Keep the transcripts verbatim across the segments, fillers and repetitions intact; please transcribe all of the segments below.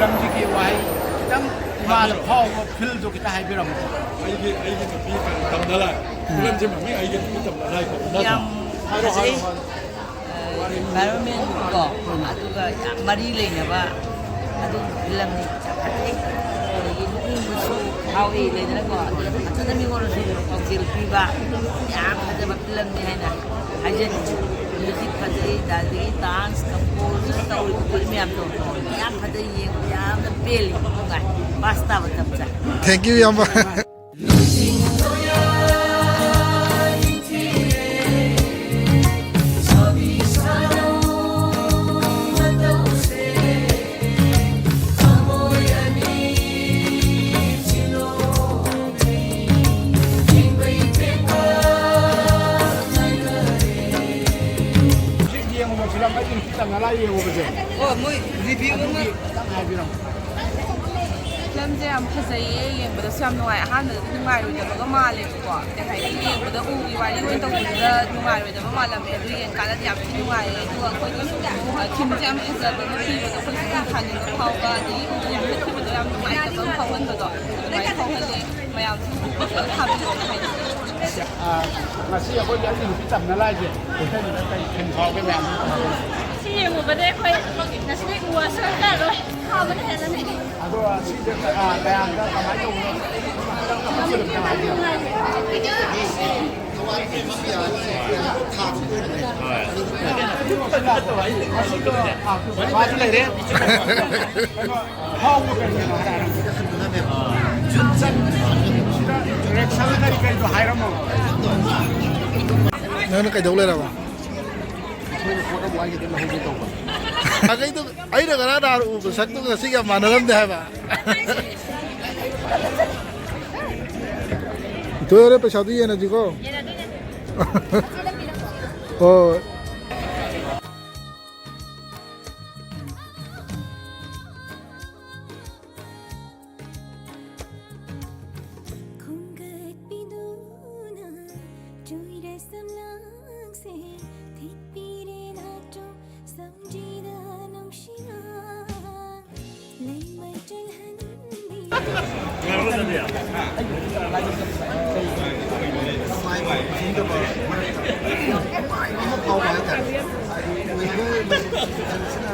ꯐꯤꯂꯝꯁꯤꯒꯤ ꯋꯥꯍꯩ ꯈꯤꯇꯪ ꯏꯃꯥꯗ ꯐꯥꯎꯕ ꯐꯤꯜꯗꯣ ꯈꯤꯇꯪ ꯍꯥꯏꯕꯤꯔꯝꯃꯨ꯫ ꯑꯩꯒꯤ ꯑꯩꯒꯤ ꯅꯨꯄꯤ ꯀꯩꯅꯣ ꯇꯝꯅ ꯂꯥꯏ꯫ ꯐꯤꯂꯝꯁꯦ ꯃꯃꯤꯡ ꯑꯩꯒꯤ ꯅꯨꯄꯤ ꯇꯝꯅ ꯂꯥꯏ ꯀꯧꯕ ꯅꯠꯇ꯭ꯔꯣ? ꯌꯥꯝ ꯍꯥꯏꯔꯣ, ꯐꯖꯩ꯫ ꯍꯥꯏꯔꯣ, ꯍꯥꯏꯔꯣ꯫ ꯑ, environment ꯀꯣ, ꯑꯗꯨꯒ ꯌꯥꯝ ꯃꯔꯤ ꯂꯩꯅꯕ ꯑꯗꯨꯒꯨꯝꯕ ꯐꯤꯂꯝꯅꯤ꯫ ꯌꯥꯝ ꯐꯖꯩ꯫ ꯑꯗꯒꯤ ꯅꯣꯛꯅꯤꯡꯕꯁꯨ ꯐꯥꯎꯏ ꯂꯩꯗꯅꯀꯣ꯫ ꯑꯗꯨꯒ ꯐꯖꯅ ꯃꯤꯉꯣꯟꯗꯁꯨ ꯄꯥꯎꯖꯦꯜ ꯄꯤꯕ ꯌꯥꯝ ꯐꯖꯕ ꯐꯤꯂꯝꯅꯤ ꯍꯥꯏꯅ ꯍꯥꯏꯖꯅꯤꯡꯉꯤ꯫ ꯃ꯭ꯌꯨꯖꯤꯛ ꯐꯖꯩ, ꯑꯗꯒꯤ ꯗꯥꯟꯁ, ꯀꯝꯄꯣꯖ ꯇꯧꯔꯤꯕ ꯈꯣꯠꯂꯤ ꯃꯌꯥꯝꯗꯣ ꯌꯥꯝ ꯐꯖꯩ, ꯌꯦꯡꯕ ꯌꯥꯝꯅ ꯄꯦꯜꯂꯤ, ꯅꯨꯡꯉꯥꯏ, ꯄꯥꯁ ꯇꯥꯕ ꯆꯞ ꯆꯥꯏ꯫ Thank you, ꯏꯌꯥꯝꯕ꯫ ꯍꯧꯖꯤꯛ ꯌꯦꯡꯉꯨꯕ ꯐꯤꯂꯝ ꯑꯩꯒꯤ ꯅꯨꯄꯤ ꯇꯝꯅ ꯂꯥꯏ ꯌꯦꯡꯉꯨꯕꯁꯦ꯫ ꯑꯣ, ꯃꯣꯏ ꯔꯤꯚ꯭ꯌꯨ ꯑꯃ꯫ ꯑꯗꯨꯒꯤ ꯈꯤꯇꯪ ꯍꯥꯏꯕꯤꯔꯝꯃꯨ꯫ ꯐꯤꯂꯝꯁꯦ ꯌꯥꯝ ꯐꯖꯩꯌꯦ, ꯌꯦꯡꯕꯗꯁꯨ ꯌꯥꯝ ꯅꯨꯡꯉꯥꯏ꯫ ꯑꯍꯥꯟꯕꯗꯗꯤ ꯅꯨꯡꯉꯥꯏꯔꯣꯏꯗꯕꯒ ꯃꯥꯜꯂꯦꯕꯀꯣ, ꯀꯩ ꯍꯥꯏꯅꯤ, ꯌꯦꯡꯕꯗ ꯎꯒꯤ ꯋꯥꯔꯤ ꯑꯣꯏꯅ ꯇꯧꯕꯗꯨꯗ ꯅꯨꯡꯉꯥꯏꯔꯣꯏꯗꯕ ꯃꯥꯜꯂꯝꯃꯦ꯫ ꯑꯗꯨ ꯌꯦꯡꯀꯥꯟꯗꯗꯤ ꯌꯥꯝ ꯊꯤ ꯅꯨꯡꯉꯥꯏꯌꯦ꯫ ꯑꯗꯨꯒ ꯑꯩꯈꯣꯏꯒꯤ ꯁꯨꯝ, ꯑ, ꯊꯤꯝꯁꯦ ꯌꯥꯝ ꯐꯖꯕ ꯑꯃ ꯄꯤꯕꯗꯣ, ꯑꯩꯈꯣꯏꯁꯨ ꯌꯥꯝ ꯊꯥꯅꯤꯡꯕ ꯐꯥꯎꯕ, ꯑꯗꯒꯤ ꯎꯕ ꯌꯥꯝ ꯐꯠꯈꯤꯕꯗꯣ ꯌꯥꯝ ꯅꯨꯡꯉꯥꯏꯇꯕ ꯑꯃ ꯐꯥꯎꯍꯟꯕꯗꯣ ꯑꯗꯨꯃꯥꯏꯅ ꯐꯥꯎꯍꯜꯂꯦ꯫ ꯃꯌꯥꯝꯁꯨ ꯐꯖꯅ ꯊꯥꯕꯤꯌꯣꯅ ꯍꯥꯏꯅꯤꯡꯉꯤ꯫ ꯑ, ꯉꯁꯤ ꯑꯩꯈꯣꯏꯒꯤ ꯑꯩꯒꯤ ꯅꯨꯄꯤ ꯇꯝꯅ ꯂꯥꯏꯁꯦ ꯀꯩꯊꯦꯜꯁꯤꯗ ꯀꯩ ꯊꯤꯟ ꯐꯥꯎꯒꯦ ꯃꯌꯥꯝ? ꯁꯤ ꯌꯦꯡꯉꯨꯕꯗꯩ ꯑꯩꯈꯣꯏ ꯉꯁꯤꯗꯤ ꯎ ꯋꯥꯁꯨ ꯍꯦꯛꯇ ꯂꯣꯏ ꯊꯥꯕꯅ ꯍꯦꯜꯂꯅꯤ꯫ ꯑꯗꯣ ꯁꯤꯁꯦ, ꯑ, ꯃꯌꯥꯝꯗ ꯀꯃꯥꯏꯅ ꯇꯧꯕꯅꯣ? ꯃꯥꯁꯨ ꯂꯩꯔꯦ꯫ ꯀꯩꯅꯣ, ꯐꯥꯎꯕ ꯀꯔꯤꯅꯣ ꯍꯥꯏꯔꯣ? ꯖꯨꯟ ꯆꯟ ꯁꯤꯗ ꯔꯦꯛꯁꯟ ꯀꯔꯤ ꯀꯔꯤꯗꯣ ꯍꯥꯏꯔꯝꯃꯣ꯫ ꯅꯪꯅ ꯀꯩꯗꯧ ꯂꯩꯔꯕ? ꯑꯩꯈꯣꯏꯅ ꯄꯣꯠ ꯑꯃ ꯋꯥꯏꯒꯗꯕ ꯂꯧꯍꯧꯒꯦ ꯇꯧꯕ꯫ ꯑꯩꯗꯣ, ꯑꯩꯅ ꯉꯔꯥꯡ ꯅꯍꯥꯟ ꯎꯕ ꯁꯛꯇꯨꯒ ꯉꯁꯤꯒ ꯌꯥꯝ ꯃꯥꯟꯅꯔꯝꯗꯦ ꯍꯥꯏꯕ꯫ ꯏꯊꯣꯏ, ꯍꯣꯔꯦꯟ ꯄꯩꯁꯥꯗꯨ ꯌꯦꯟꯅꯁꯤꯀꯣ꯫ ꯍꯣꯏ꯫ ꯈꯣꯝꯒꯠꯄꯤꯗꯨꯅ ꯆꯣꯏꯔ ꯁꯝꯂꯥꯡꯁꯦ ꯊꯤꯠꯄꯤꯔꯦ ꯅꯥꯆꯣꯝ ꯁꯝꯖꯤꯗ ꯅꯨꯡꯁꯤꯅ ꯂꯩ ꯅꯨꯡꯉꯥꯏꯕ, ꯅꯨꯡꯉꯥꯏꯕ ꯑꯃ ꯐꯥꯎꯕ ꯍꯥꯏꯇꯥꯔꯦ꯫ ꯍꯥꯏꯗꯤ ꯑꯣꯏꯕ ꯃꯁꯤꯅ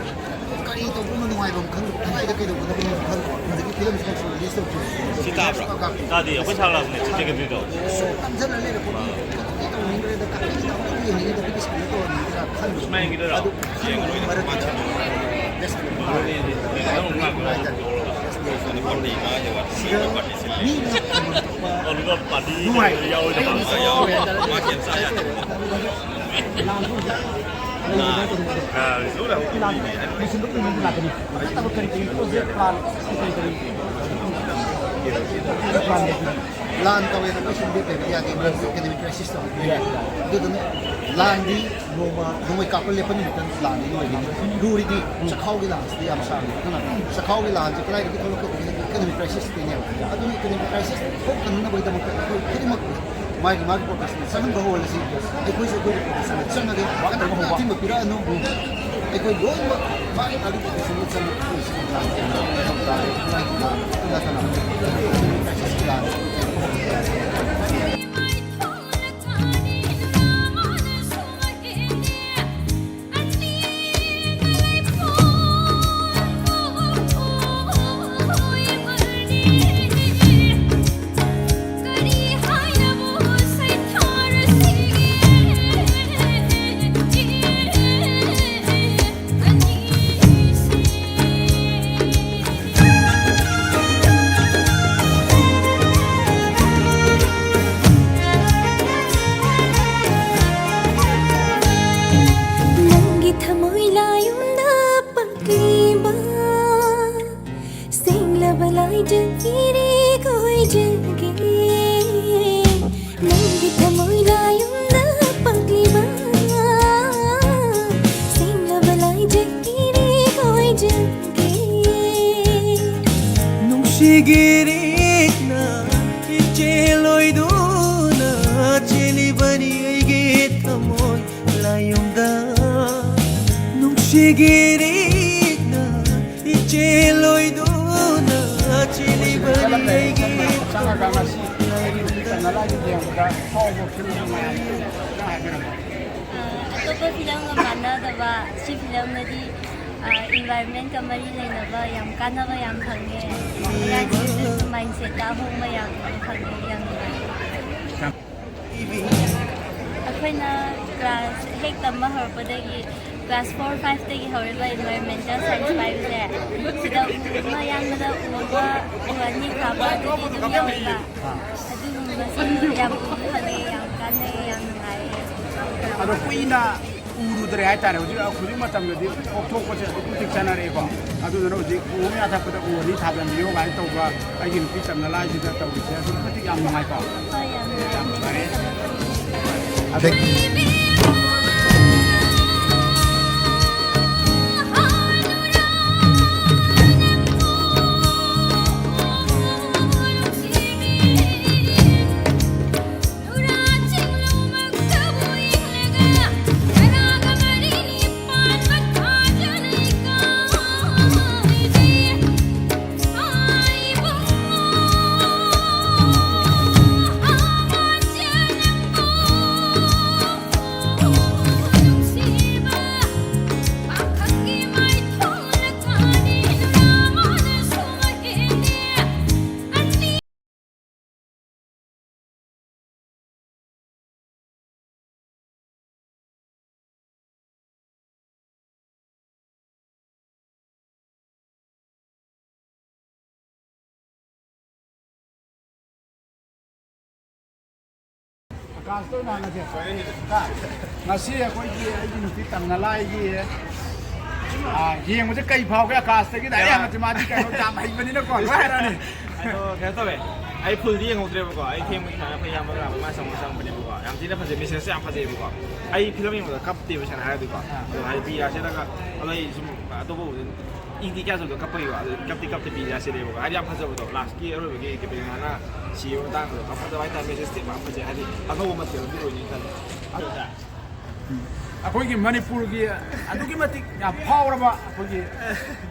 ꯀꯔꯤ ꯇꯧꯕꯅꯣ ꯅꯨꯡꯉꯥꯏꯕ ꯑꯃ ꯈꯪꯗꯕ, ꯀꯗꯥꯏꯗ ꯀꯩꯗꯧꯒꯗꯕꯅꯣ ꯈꯪꯗꯕ꯫ ꯍꯧꯖꯤꯛꯀꯤ ꯐꯤꯂꯝꯁꯤꯗꯁꯨ ꯔꯤꯂꯤꯁ ꯇꯧꯈꯤꯕ꯫ ꯁꯤ ꯇꯥꯕ꯭ꯔꯥ? ꯇꯥꯗꯦ, ꯑꯩꯈꯣꯏ ꯁꯥꯔ ꯂꯥꯛꯄꯅꯦ, ꯁꯤ ꯁꯦꯀ꯭ꯔꯦꯇꯔꯤꯗꯣ꯫ ꯁꯣ ꯇꯝꯖꯜꯂ ꯂꯩꯔꯛꯄꯅꯤ꯫ ꯀꯩꯗꯧꯅꯤꯡꯗ꯭ꯔꯦꯗ, ꯀꯔꯤꯒꯤꯅꯣ ꯑꯩꯈꯣꯏ ꯌꯦꯡꯅꯤꯡꯉꯤꯗ, ꯑꯩꯈꯣꯏꯒꯤ ꯁꯨꯃꯥꯏꯅ ꯇꯧꯔꯝꯅꯤꯗ ꯈꯟꯕ꯫ ꯁꯨꯃꯥꯏꯅ ꯌꯦꯡꯈꯤꯗꯣꯏꯔꯣ? ꯑꯗꯨ ꯈꯟꯕꯒꯤ ꯃꯔꯛꯇ ꯕꯦꯁ ꯐꯤꯂꯝ ꯍꯥꯏꯇꯥꯔꯦ꯫ ꯁꯤꯗ ꯃꯤ ꯃꯌꯥꯝ ꯌꯥꯝꯅ ꯊꯣꯛꯄ ꯑꯗꯨꯒ ꯄꯥꯔꯇꯤ ꯅꯨꯡꯉꯥꯏ꯫ ꯌꯥꯎꯔꯣꯏꯗꯕ꯫ ꯌꯥꯎꯔꯣꯏ ꯍꯥꯏꯇꯥꯔꯦ꯫ ꯃꯥ ꯀꯩꯝ ꯆꯥ ꯌꯥꯗꯦ꯫ ꯂꯣꯏꯁꯤꯟꯕ ꯀꯨꯏꯅꯗꯤ ꯂꯥꯛꯀꯅꯤ꯫ ꯅꯠꯇꯕ ꯀꯔꯤ ꯀꯔꯤ ꯄꯣꯠꯁꯦ ꯄ꯭ꯂꯥꯟ, ꯀꯔꯤ ꯀꯔꯤ ꯄ꯭ꯂꯥꯟ ꯂꯩꯒꯦ? ꯂꯥꯟ ꯇꯧꯋꯦꯅ ꯑꯩꯈꯣꯏ ꯁꯨꯝ ꯕꯦꯛ ꯂꯩꯕ ꯌꯥꯗꯦ꯫ ꯃꯔꯝꯗꯤ ꯏꯀꯣꯅꯣꯃꯤꯛ ꯀ꯭ꯔꯥꯏꯁꯤꯁ ꯇꯧꯋꯦ꯫ ꯑꯗꯨꯗꯨꯅ ꯂꯥꯟꯗꯤ ꯅꯣꯡꯃ, ꯅꯣꯡꯃꯩ ꯀꯥꯞꯄ ꯂꯦꯞꯄ ꯅꯨꯃꯤꯠꯇ ꯂꯥꯟꯗꯤ ꯂꯣꯏꯒꯅꯤ꯫ ꯂꯨꯔꯤꯗꯤ ꯆꯈꯥꯎꯒꯤ ꯂꯥꯟꯁꯤꯗꯤ ꯌꯥꯝ ꯁꯥꯡꯉꯤ꯫ ꯑꯗꯨꯅ ꯆꯈꯥꯎꯒꯤ ꯂꯥꯟꯁꯦ ꯀꯗꯥꯏꯗꯒꯤ ꯊꯣꯛꯂꯛꯀꯗꯒꯦ? ꯏꯀꯣꯅꯣꯃꯤꯛ ꯀ꯭ꯔꯥꯏꯁꯤꯁꯇꯤꯅꯦꯕ꯫ ꯑꯗꯨꯅ ꯏꯀꯣꯅꯣꯃꯤꯛ ꯀ꯭ꯔꯥꯏꯁꯤꯁ ꯊꯣꯛꯇꯅꯕꯒꯤꯗꯃꯛꯇ ꯑꯩꯈꯣꯏ ꯈꯨꯗꯤꯡꯃꯛ ꯃꯥꯒꯤ ꯃꯥꯒꯤ ꯄ꯭ꯔꯣꯐꯦꯁꯟꯗ ꯆꯪꯍꯟꯕ ꯍꯧꯍꯜꯂꯁꯤ꯫ ꯑꯩꯈꯣꯏꯁꯨ ꯑꯩꯈꯣꯏꯒꯤ ꯄ꯭ꯔꯣꯐꯦꯁꯟꯗ ꯆꯪꯉꯒꯦ꯫ ꯋꯥꯀꯠꯅꯕ ꯍꯧꯕ꯫ ꯑꯊꯤꯡꯕ ꯄꯤꯔꯛꯑꯅꯨ꯫ ꯑꯩꯈꯣꯏ ꯂꯣꯏꯅꯃꯛ ꯃꯥꯒꯤ ꯃꯥꯒꯤ ꯄ꯭ꯔꯣꯐꯦꯁꯟꯗ ꯆꯪꯉꯒ ꯑꯩꯈꯣꯏ ꯁꯤꯒꯤ ꯂꯥꯟꯁꯦ ꯃꯊꯧ ꯇꯥꯔꯦ꯫ ꯃꯥꯒꯤ ꯂꯥꯟ ꯅꯠꯇꯅ ꯀ꯭ꯔꯥꯏꯁꯤꯁꯀꯤ ꯂꯥꯟ꯫ ꯅꯪꯒꯤ ꯊꯃꯣꯏ ꯂꯥꯌꯨꯝꯗ ꯄꯛꯂꯤꯕ ꯁꯦꯡꯂꯕ ꯂꯥꯏꯖ ꯏꯔꯦꯛ ꯑꯣꯏꯖꯒꯦ꯫ ꯅꯪꯒꯤ ꯊꯃꯣꯏ ꯂꯥꯌꯨꯝꯗ ꯄꯛꯂꯤꯕ ꯁꯦꯡꯂꯕ ꯂꯥꯏꯖ ꯏꯔꯦꯛ ꯑꯣꯏꯖꯒꯦ꯫ ꯅꯨꯡꯁꯤꯒꯤ ꯏꯔꯦꯛꯅ ꯏꯆꯦꯜ ꯑꯣꯏꯗꯨꯅ ꯆꯦꯜꯂꯤꯕꯅꯤ ꯑꯩꯒꯤ ꯊꯃꯣꯏ ꯂꯥꯌꯨꯝꯗ꯫ ꯅꯨꯡꯁꯤꯒꯤ ꯏꯔꯦꯛꯅ ꯏꯆꯦꯜ ꯑꯣꯏꯗꯨꯅ ꯆꯦꯜꯂꯤ ꯆꯪꯉꯒ ꯉꯁꯤ ꯑꯩꯒꯤ ꯅꯨꯄꯤ ꯇꯝꯅ ꯂꯥꯏꯒꯤ ꯌꯦꯡꯕꯗ ꯐꯥꯎꯕ ꯐꯤꯂꯝ ꯃꯌꯥꯝ ꯈꯤꯇꯪ ꯍꯥꯏꯕꯤꯔꯝꯃꯣ꯫ ꯑ, ꯑꯇꯣꯞꯄ ꯐꯤꯂꯝꯒ ꯃꯥꯟꯅꯗꯕ ꯁꯤ ꯐꯤꯂꯝꯗꯗꯤ, ꯑ, environment ꯀ ꯃꯔꯤ ꯂꯩꯅꯕ ꯌꯥꯝ ꯀꯥꯟꯅꯕ ꯌꯥꯝ ꯐꯪꯉꯦ꯫ ꯑꯉꯥꯡꯁꯤꯡꯗꯁꯨ mindset ꯇ ꯑꯍꯣꯡꯕ ꯌꯥꯝ ꯐꯪꯉꯦ, ꯌꯥꯝ ꯅꯨꯡꯉꯥꯏ꯫ ꯑꯩꯈꯣꯏꯅ class ꯍꯦꯛ ꯇꯝꯕ ꯍꯧꯔꯛꯄꯗꯒꯤ class four five ꯇꯒꯤ ꯍꯧꯔꯤꯕ environmental science ꯄꯥꯏꯕꯁꯦ, ꯁꯤꯗ ꯎ ꯑꯃ ꯌꯥꯟꯕꯗ ꯎ ꯑꯃ, ꯎ ꯑꯅꯤ ꯊꯥꯕ ꯑꯗꯨꯗꯤ ꯑꯗꯨꯝ ꯌꯥꯎꯋꯦꯕ꯫ ꯑꯗꯨꯒꯨꯝꯕꯁꯨ ꯌꯥꯝ ꯎꯕ ꯐꯪꯉꯦ, ꯌꯥꯝ ꯀꯥꯟꯅꯩ, ꯌꯥꯝ ꯅꯨꯡꯉꯥꯏꯌꯦ꯫ ꯑꯗꯣ ꯀꯨꯏꯅ ꯎꯔꯨꯗ꯭ꯔꯦ ꯍꯥꯏꯇꯥꯔꯦ꯫ ꯍꯧꯖꯤꯛ, ꯍꯧꯖꯤꯛ ꯃꯇꯝꯗꯗꯤ ꯀꯣꯛꯊꯣꯛꯄꯁꯦ ꯑꯗꯨꯛꯀꯤ ꯃꯇꯤꯛ ꯆꯠꯅꯔꯛꯑꯦꯀꯣ꯫ ꯑꯗꯨꯗꯨꯅ ꯍꯧꯖꯤꯛ ꯎ ꯑꯃ ꯌꯥꯟꯊꯠꯄꯗ ꯎ ꯑꯅꯤ ꯊꯥꯖꯟꯕꯤꯌꯣ ꯀꯥꯏꯅ ꯇꯧꯕ ꯑꯩꯒꯤ ꯅꯨꯄꯤ ꯇꯝꯅ ꯂꯥꯏꯁꯤꯗ ꯇꯧꯔꯤꯁꯦ ꯑꯗꯨꯛꯀꯤ ꯃꯇꯤꯛ ꯌꯥꯝ ꯅꯨꯡꯉꯥꯏꯀꯣ꯫ ꯍꯣꯏ, ꯌꯥꯝ ꯌꯥꯝ ꯅꯨꯡꯉꯥꯏ꯫ ꯐꯔꯦ꯫ ꯑꯗꯒꯤ ꯑꯀꯥꯁꯇ ꯑꯣꯏꯅ ꯍꯪꯉꯁꯦ꯫ ꯉꯁꯤ ꯑꯩꯈꯣꯏꯒꯤ ꯑꯩꯒꯤ ꯅꯨꯄꯤ ꯇꯝꯅ ꯂꯥꯏꯒꯤ, ꯑꯥ, ꯌꯦꯡꯕꯁꯦ ꯀꯩ ꯐꯥꯎꯒꯦ? ꯑꯀꯥꯁꯇꯒꯤ ꯗꯥꯏꯔꯦꯛ ꯍꯪꯉꯁꯤ, ꯃꯥꯗꯤ ꯀꯩꯅꯣ ꯌꯥꯝ ꯍꯩꯕꯅꯤꯅꯀꯣ꯫ ꯂꯣꯏ ꯍꯥꯏꯔꯛꯑꯅꯤ꯫ ꯑꯗꯣ ꯀꯩꯅꯣ ꯇꯧꯋꯦ, ꯑꯩ ꯐꯨꯜꯗꯤ ꯌꯦꯡꯍꯧꯗ꯭ꯔꯦꯕꯀꯣ꯫ ꯑꯩ ꯊꯦꯡꯕꯒꯤ ꯁꯨꯃꯥꯏꯅ ꯑꯩꯈꯣꯏ ꯏꯌꯥꯝꯕ ꯃꯌꯥꯝ ꯑꯃ ꯆꯪꯕ ꯆꯪꯕꯅꯦꯕꯀꯣ꯫ ꯌꯥꯝ ꯊꯤꯅ ꯐꯖꯩ, ꯃꯦꯁꯦꯖꯁꯨ ꯌꯥꯝ ꯐꯖꯩꯕꯀꯣ꯫ ꯑꯩ ꯐꯤꯂꯝ ꯌꯦꯡꯕꯗ ꯀꯞꯇꯦꯕ, ꯁꯦꯡꯅ ꯍꯥꯏꯔꯗꯤꯀꯣ꯫ ꯑꯗꯣ ꯍꯥꯏꯗꯤ ꯄꯤ ꯑꯥꯔ ꯁꯤꯗꯒ ꯑꯗꯣ ꯑꯩ ꯁꯨꯝ ꯑꯇꯣꯞꯄ ꯎꯕꯗ ꯏꯗꯤ ꯀꯌꯥ ꯆꯠꯇꯣ ꯀꯞꯄꯒꯤꯀꯣ꯫ ꯑꯗꯨ ꯀꯞꯇꯤ ꯀꯞꯇꯦ, ꯄꯤ ꯑꯥꯔ ꯁꯤꯗꯩꯕꯀꯣ꯫ ꯍꯥꯏꯗꯤ ꯌꯥꯝ ꯐꯖꯕꯗꯣ, ꯂꯥꯁꯀꯤ ꯑꯔꯣꯏꯕꯒꯤ ꯀꯦꯄꯦꯅꯥꯅ ꯁꯤꯕ ꯃꯇꯥꯡꯗꯣ ꯌꯥꯝ ꯐꯖꯕ ꯍꯥꯏꯇꯥꯔꯦ꯫ ꯃꯦꯁꯦꯖꯇꯤ ꯌꯥꯝ ꯐꯖꯩ, ꯍꯥꯏꯗꯤ ꯑꯅꯧꯕ ꯃꯊꯦꯜ ꯑꯃꯗꯤ ꯑꯣꯏꯅꯤ ꯈꯜꯂꯦ꯫ ꯑꯗꯨꯗ ꯑꯩꯈꯣꯏꯒꯤ ꯃꯅꯤꯄꯨꯔꯒꯤ ꯑꯗꯨꯛꯀꯤ ꯃꯇꯤꯛ ꯌꯥꯝ ꯐꯥꯎꯔꯕ ꯑꯩꯈꯣꯏꯒꯤ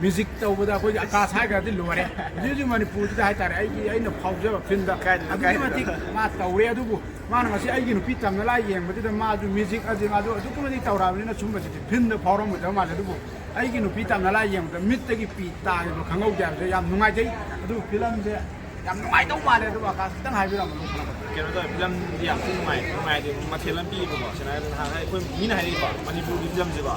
ꯃ꯭ꯌꯨꯖꯤꯛ ꯇꯧꯕꯗ ꯑꯩꯈꯣꯏꯒꯤ ꯑꯀꯥꯁ ꯍꯥꯏꯈ꯭ꯔꯗꯤ ꯂꯣꯏꯔꯦ꯫ ꯍꯧꯖꯤꯛ ꯍꯧꯖꯤꯛ ꯃꯅꯤꯄꯨꯔꯁꯤꯗ ꯍꯥꯏꯇꯥꯔꯦ, ꯑꯩꯒꯤ, ꯑꯩꯅ ꯐꯥꯎꯖꯕ ꯐꯤꯜꯗ ꯀꯥꯏꯗꯅꯣ, ꯑꯗꯨꯛꯀꯤ ꯀꯥꯏꯗꯅꯣ꯫ ꯃꯇꯤꯛ ꯃꯥ ꯇꯧꯔꯦ꯫ ꯑꯗꯨꯕꯨ ꯃꯥꯅ ꯉꯁꯤ ꯑꯩꯒꯤ ꯅꯨꯄꯤ ꯇꯝꯅ ꯂꯥꯏ ꯌꯦꯡꯕꯗꯨꯗ ꯃꯥꯁꯨ ꯃ꯭ꯌꯨꯖꯤꯛ ꯑꯁꯤ ꯃꯥꯁꯨ ꯑꯗꯨꯛꯀꯤ ꯃꯇꯤꯛ ꯇꯧꯔꯛꯑꯕꯅꯤꯅ ꯁꯨꯝꯕꯁꯤꯗꯤ ꯐꯤꯜꯗ ꯐꯥꯎꯔꯝꯃꯣꯏꯗꯕ ꯃꯥꯜꯂꯦ꯫ ꯑꯗꯨꯕꯨ ꯑꯩꯒꯤ ꯅꯨꯄꯤ ꯇꯝꯅ ꯂꯥꯏ ꯌꯦꯡꯕꯗ ꯃꯤꯠꯇꯒꯤ ꯄꯤ ꯇꯥꯈꯤꯕ ꯈꯪꯍꯧꯗꯦ ꯍꯥꯏꯕꯁꯦ ꯌꯥꯝ ꯅꯨꯡꯉꯥꯏꯖꯩ꯫ ꯑꯗꯨꯕꯨ ꯐꯤꯂꯝꯁꯦ ꯌꯥꯝ ꯅꯨꯡꯉꯥꯏꯗꯧ ꯃꯥꯜꯂꯦ꯫ ꯑꯗꯨꯕꯨ ꯑꯀꯥꯁ ꯈꯤꯇꯪ ꯍꯥꯏꯕꯤꯔꯝꯃꯣ꯫ ꯀꯩꯅꯣ ꯇꯧꯋꯦ, ꯐꯤꯂꯝꯗꯤ ꯌꯥꯝ ꯊꯤ ꯅꯨꯡꯉꯥꯏ꯫ ꯅꯨꯡꯉꯥꯏꯗꯤ ꯃꯊꯦꯜ ꯑꯃ ꯄꯤꯌꯦꯕꯀꯣ꯫ ꯁꯦꯡꯅ ꯍꯥꯏꯔꯕꯗ ꯅꯍꯥꯟ ꯑꯩꯈꯣꯏ ꯃꯤꯅ ꯍꯥꯏꯔꯛꯏꯀꯣ, ꯃꯅꯤꯄꯨꯔꯒꯤ ꯐꯤꯂꯝꯁꯦꯀꯣ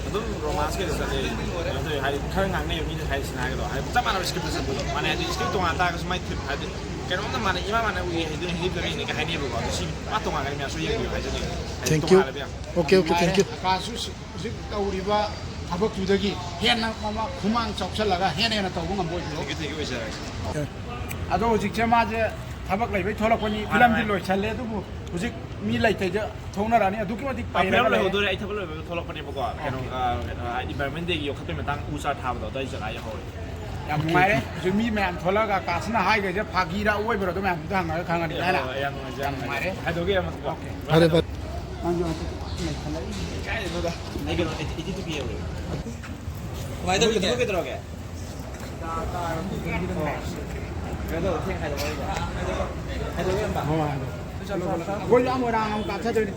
ꯑꯗꯨꯝ ꯔꯣꯃꯥꯟꯁꯀꯤꯗ ꯆꯠꯂꯦ, ꯀꯩꯅꯣ ꯇꯧꯋꯦ, ꯍꯥꯏꯗꯤ ꯈꯔ ꯉꯥꯡꯅꯩꯕ ꯃꯤꯅ ꯍꯥꯏꯔꯤꯁꯤꯅ ꯍꯥꯏꯒꯗ꯭ꯔꯣ, ꯍꯥꯏꯗꯤ ꯆꯞ ꯃꯥꯟꯅꯕ ꯁ꯭ꯀ꯭ꯔꯤꯞꯇ ꯆꯠꯄꯗꯣ ꯃꯥꯟꯅꯩ, ꯍꯥꯏꯗꯤ ꯁ꯭ꯀ꯭ꯔꯤꯞ ꯇꯣꯉꯥꯟ ꯇꯥꯔꯒꯁꯨ ꯃꯥꯏ ꯊꯤꯝ ꯍꯥꯏꯗꯤ ꯀꯩꯅꯣꯝꯇ ꯃꯥꯟꯅꯩ, ꯏꯃꯥ ꯃꯥꯟꯅ ꯎꯏ ꯍꯥꯏꯗꯨꯅ ꯍꯤꯟꯗꯤ ꯐꯤꯂꯝ ꯌꯦꯡꯅꯤꯡꯉꯦ ꯍꯥꯏꯅꯩꯕꯀꯣ꯫ ꯑꯗꯣ ꯁꯤ ꯄꯨꯔꯥ ꯇꯣꯉꯥꯟꯒꯅꯤ, ꯃꯌꯥꯝꯁꯨ ꯌꯦꯡꯕꯤꯌꯨ ꯍꯥꯏꯖꯅꯤꯡꯉꯤ꯫ ꯍꯥꯏꯗꯤ ꯇꯣꯉꯥꯜꯂꯦꯕ ꯌꯥꯝ꯫ Okay, okay, thank you. ꯑꯀꯥꯁꯁꯨ ꯍꯧꯖꯤꯛ ꯇꯧꯔꯤꯕ ꯊꯕꯛꯇꯨꯗꯒꯤ ꯍꯦꯟꯅ ꯃꯃꯥ ꯈꯨꯃꯥꯡ ꯆꯥꯎꯁꯜꯂꯒ ꯍꯦꯟꯅ ꯍꯦꯟꯅ ꯇꯧꯕ ꯉꯝꯕ ꯑꯣꯏꯕꯤꯌꯨ꯫ Thank you, thank you, ꯑꯣꯏꯖꯔꯒꯦ꯫ ꯑꯗꯣ ꯍꯧꯖꯤꯛꯁꯦ ꯃꯥꯁꯦ ꯊꯕꯛ ꯂꯩꯕꯩ ꯊꯣꯛꯂꯛꯄꯅꯤ꯫ ꯐꯤꯂꯝꯗꯤ ꯂꯣꯏꯁꯜꯂꯦ, ꯑꯗꯨꯕꯨ ꯍꯧꯖꯤꯛ ꯃꯤ ꯂꯩꯇꯩꯗ ꯊꯣꯛꯅꯔꯛꯑꯅꯤ꯫ ꯑꯗꯨꯛꯀꯤ ꯃꯇꯤꯛ ꯄꯩꯔꯒ ꯐꯤꯂꯝ ꯂꯩꯔꯦ꯫ ꯂꯣꯏꯍꯧꯗꯣꯔꯦ꯫ ꯑꯩ ꯊꯕꯛ ꯂꯣꯏꯕꯒ ꯊꯣꯛꯂꯛꯄꯅꯦꯕꯀꯣ꯫ ꯀꯩꯅꯣ, Okay. ꯑ, ꯑ, environment dayꯒꯤ ꯌꯣꯛꯈꯠꯄꯒꯤ ꯃꯇꯥꯡ ꯎ ꯆꯥꯔ ꯊꯥꯕꯗꯣ ꯑꯗꯨꯋꯥꯏ ꯖꯒꯥ ꯌꯧꯍꯧꯔꯦ꯫ ꯌꯥꯝ ꯅꯨꯡꯉꯥꯏꯔꯦ꯫ ꯍꯧꯖꯤꯛ ꯃꯤ ꯃꯌꯥꯝ ꯊꯣꯛꯂꯛꯑꯒ ꯑꯀꯥꯁꯅ ꯍꯥꯏꯈ꯭ꯔꯤꯁꯦ ꯐꯥꯒꯤꯔ ꯑꯣꯏꯕ꯭ꯔꯥ ꯑꯗꯨ ꯃꯌꯥꯝꯗꯨꯗ ꯍꯪꯉꯒ ꯈꯪꯉꯅꯤ꯫ ꯍꯣꯏ, ꯍꯣꯏ, ꯌꯥꯏꯅ? ꯍꯣꯏ, ꯌꯥꯝ ꯅꯨꯡꯉꯥꯏꯖꯔꯦ꯫ ꯌꯥꯝ ꯅꯨꯡꯉꯥꯏꯔꯦ꯫ ꯍꯥꯏꯗꯣꯛꯀꯦ ꯑꯃꯨꯛꯀꯣ꯫ Okay. ꯐꯔꯦ, ꯐꯔꯦ꯫ ꯅꯪꯁꯨ ꯍꯟꯗꯛ ꯅꯩꯈꯠꯂꯛꯏ꯫ ꯀꯥꯏꯗꯩꯅꯣꯗ? ꯑꯩ ꯀꯩꯅꯣ, ꯑꯦꯗꯤꯠꯇꯨ ꯄꯤꯌꯦ꯫ ꯀꯃꯥꯏꯅ ꯇꯧꯔꯤꯒꯦ? ꯀꯩꯗꯧꯔꯒꯦ? ꯀꯩꯅꯣ ꯇꯧ, ꯊꯦꯡ ꯈꯥꯏꯗꯣꯛꯑꯣ꯫ ꯈꯥꯏꯗꯣꯛꯑꯣ, ꯏꯌꯥꯝꯕ꯫ ꯑꯩꯈꯣꯏꯁꯨ ꯑꯃ ꯃꯣꯏꯔꯥꯡ ꯑꯃꯨꯛ ꯀꯥꯞꯊꯗꯣꯏꯅꯤ꯫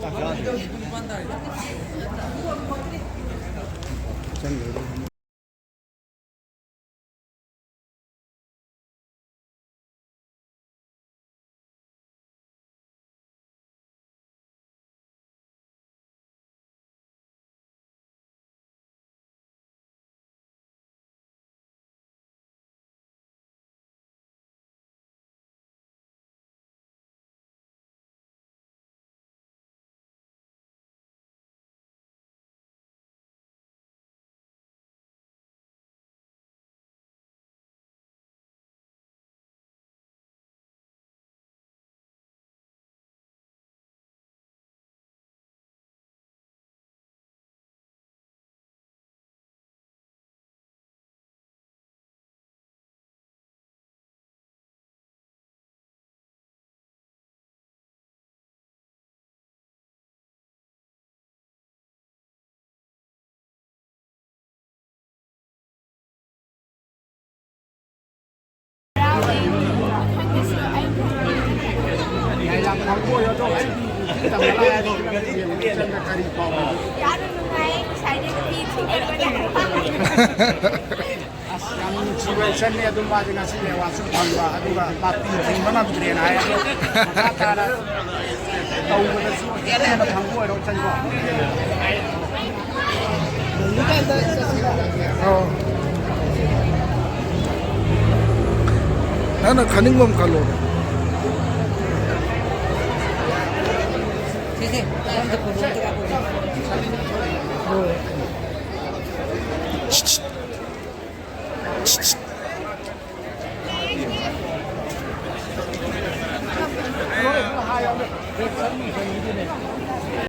ꯐꯪꯕ ꯑꯣꯏꯔꯣ, ꯑꯗꯣ ꯑꯩꯗꯤ ꯅꯨꯄꯤ ꯇꯝꯕ ꯂꯥꯛꯑꯦ, ꯅꯪ ꯌꯦꯡꯕ ꯆꯠꯂꯒ ꯀꯔꯤ ꯄꯥꯎ ꯂꯩꯒꯦ? ꯌꯥꯝꯅ ꯅꯨꯡꯉꯥꯏ, ꯉꯁꯥꯏꯗꯩ ꯅꯨꯄꯤ ꯊꯤꯡꯒꯟꯕꯅꯦ꯫ ꯑꯁ, ꯌꯥꯝ ꯅꯨꯡꯁꯤꯕ ꯏꯆꯟꯅꯦ꯫ ꯑꯗꯨꯝ ꯃꯥꯁꯦ ꯉꯁꯤ ꯑꯦꯋꯥꯔꯗꯁꯨ ꯐꯪꯕ, ꯑꯗꯨꯒ ꯃꯥ ꯄꯤ ꯊꯤꯡꯕ ꯉꯝꯗ꯭ꯔꯦꯅ ꯍꯥꯏ꯫ ꯑꯗꯣ ꯃꯈꯥ ꯇꯥꯅ ꯇꯧꯕꯗꯁꯨ ꯍꯦꯟꯅ ꯍꯦꯟꯅ ꯐꯪꯕ ꯑꯣꯏꯔꯣ, ꯏꯆꯟꯀꯣ꯫ ꯑꯧ꯫ ꯅꯪꯅ ꯈꯟꯅꯤꯡꯕ ꯑꯃ ꯈꯜꯂꯣ꯫